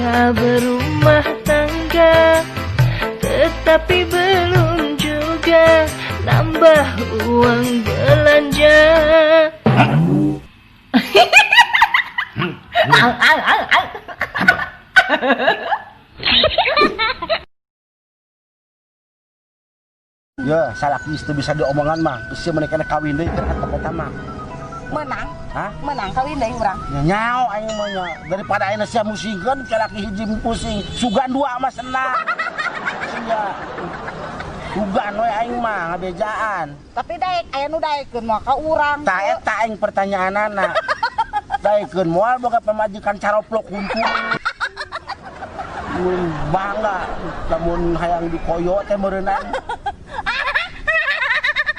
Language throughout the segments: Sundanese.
Sudah berumah tangga, tetapi belum juga nambah uang belanja. Ya, salaki itu bisa diomongan mah. Geus mereka kawin deui kan eta mah. Menang? Hah? Menang kawin deui urang. Ya nyao aing mah nya. Daripada ayeuna sia musingkeun salaki hiji pusing, sugan dua mah senang. Sia. Sugan we aing mah ngabejaan. Tapi daek aya nu daekeun mah ka urang. Tah eta aing pertanyaanana. Daekeun moal boga pamajikan caroplok huntu. Mun bangga lamun hayang dikoyo teh meureunang.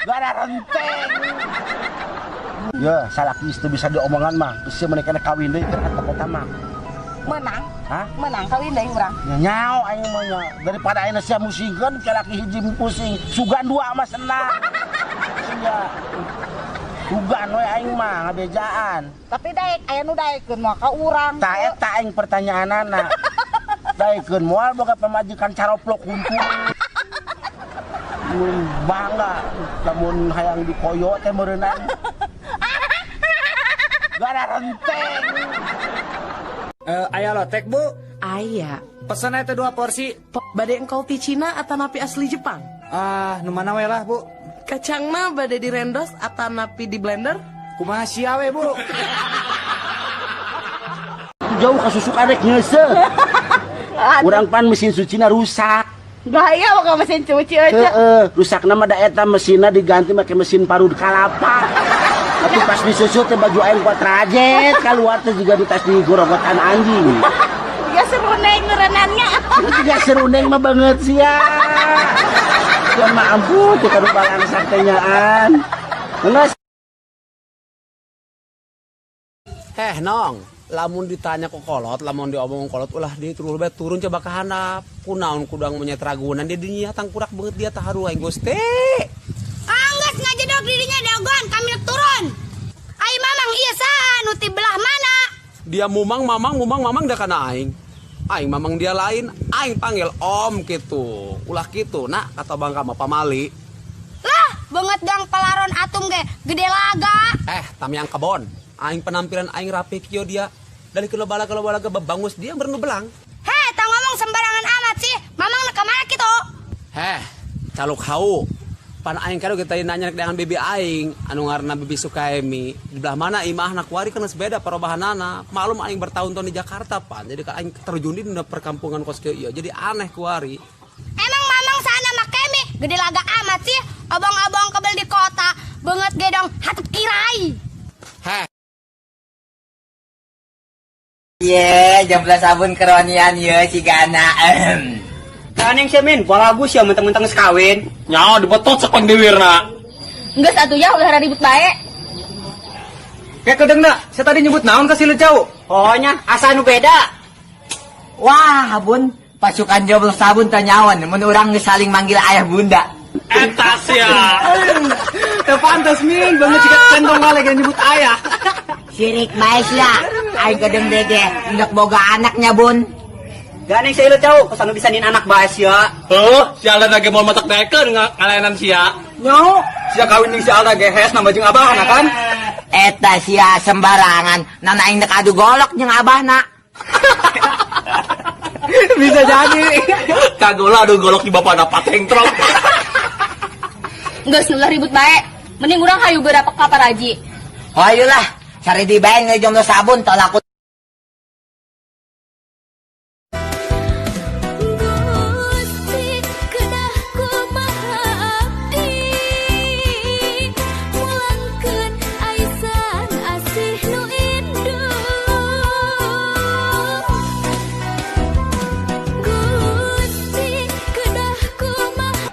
Gara renteng. Ya, salaki itu bisa diomongan mah. Geus mereka kawin deui kan eta mah. Menang? Hah? Menang kawin deui urang. Ya nyao aing mah nya. Daripada ayeuna sia musingkeun salaki hiji pusing, sugan dua mah senang. Sia. Sugan we aing mah ngabejaan. Tapi daek aya nu daekeun mah ka urang. Tah eta aing pertanyaanana. Daekeun moal boga pamajikan caroplok huntu. Mun bangga lamun hayang dikoyo teh meureunang. Gara renteng. Aya lotek, Bu? Aya. Pesen eta 2 porsi. Bade engkol ti Cina atau napi asli Jepang? Ah, nu mana we lah, Bu? Kacangna bade direndos atau napi di blender? Kumaha sia we, Bu? Jauh ka susuk arek ngeuseuh. Urang pan mesin cucina rusak. Gaya mah mesin cuci aja. Heeh, rusakna mah da eta mesinna diganti make mesin parut kalapa. Tapi pas disusul teh baju aing kuat rajet keluar teh juga di tas digorogotan anjing. Ya seru neng ngerenannya. Juga seru neng mah banget sia. Ya mah ampun teh karu balangsak teh nyaan. Geus. Heh nong, lamun ditanya ku kolot, lamun diomong kolot ulah di turun bae turun coba ke handap. Kunaon kudang monyet ragunan di dinya tangkurak banget dia taharu aing Gusti. Angges ngajedog dirinya dagoan kami rek turun. Ai mamang ieu saha nu ti belah mana? Dia mumang mamang mumang mamang da kana aing. Aing mamang dia lain, aing panggil om gitu. Ulah kitu nak kata bangka mah pamali. Lah, banget gang pelaron atum ge gede laga. Tamyang kebon. Aing penampilan aing rapi kieu dia. Dari kelobala-kelobala ge bebangus dia bernu belang. Heh, tang ngomong sembarangan amat sih. Mamang nak kemana kitu? Heh, caluk hau. Pan aing kado kita nanya dengan bibi aing, anu ngaranna bibi Sukaemi. Di belah mana imahna kuari kan geus beda perubahanana. Malum aing bertahun-tahun di Jakarta pan. Jadi ka aing terjun di dina perkampungan kos kieu ieu. Jadi aneh kuari. Emang mamang sana makemi gede laga amat sih. Abang-abang kebel di kota, banget gedong hatup kirai. Heh. Ye, jomblo sabun keronian ye cigana. Kan yang semin, balagus ya mentang-mentang geus kawin. Nyawa dibetot sekon diwirna. Geus atuh ya ulah ribut bae. Kayak kedeng dak, saya tadi nyebut naon ka si Lecau. Oh nya, asa nu beda. Wah, bun, pasukan jomblo sabun teh nyawan mun urang geus saling manggil ayah bunda. Eta sia. Teu pantes min, banget siga centong balik yang nyebut ayah. Sirik bae sia. Aing gedeng dege, endek boga anaknya bun. Gak neng saya jauh, kesana bisa nin anak bae sia. Heuh, si Alda ge moal matak daekeun ngalayanan sia. Nyo, sia kawin jeung si Alda ge hes nambah jeung abahna kan? Eta sia sembarangan, nana aing dek adu golok jeung abahna. Bisa jadi. Kagola adu golok di bapana pateng trok. Geus ulah ribut bae. Mending urang hayu geura ka Paraji. Oh ayolah, cari di bae nge jomblo sabun tolak. Gusti kedah kumaha abdi mulangkeun aisan asih nu indung. Gusti kedah kumaha.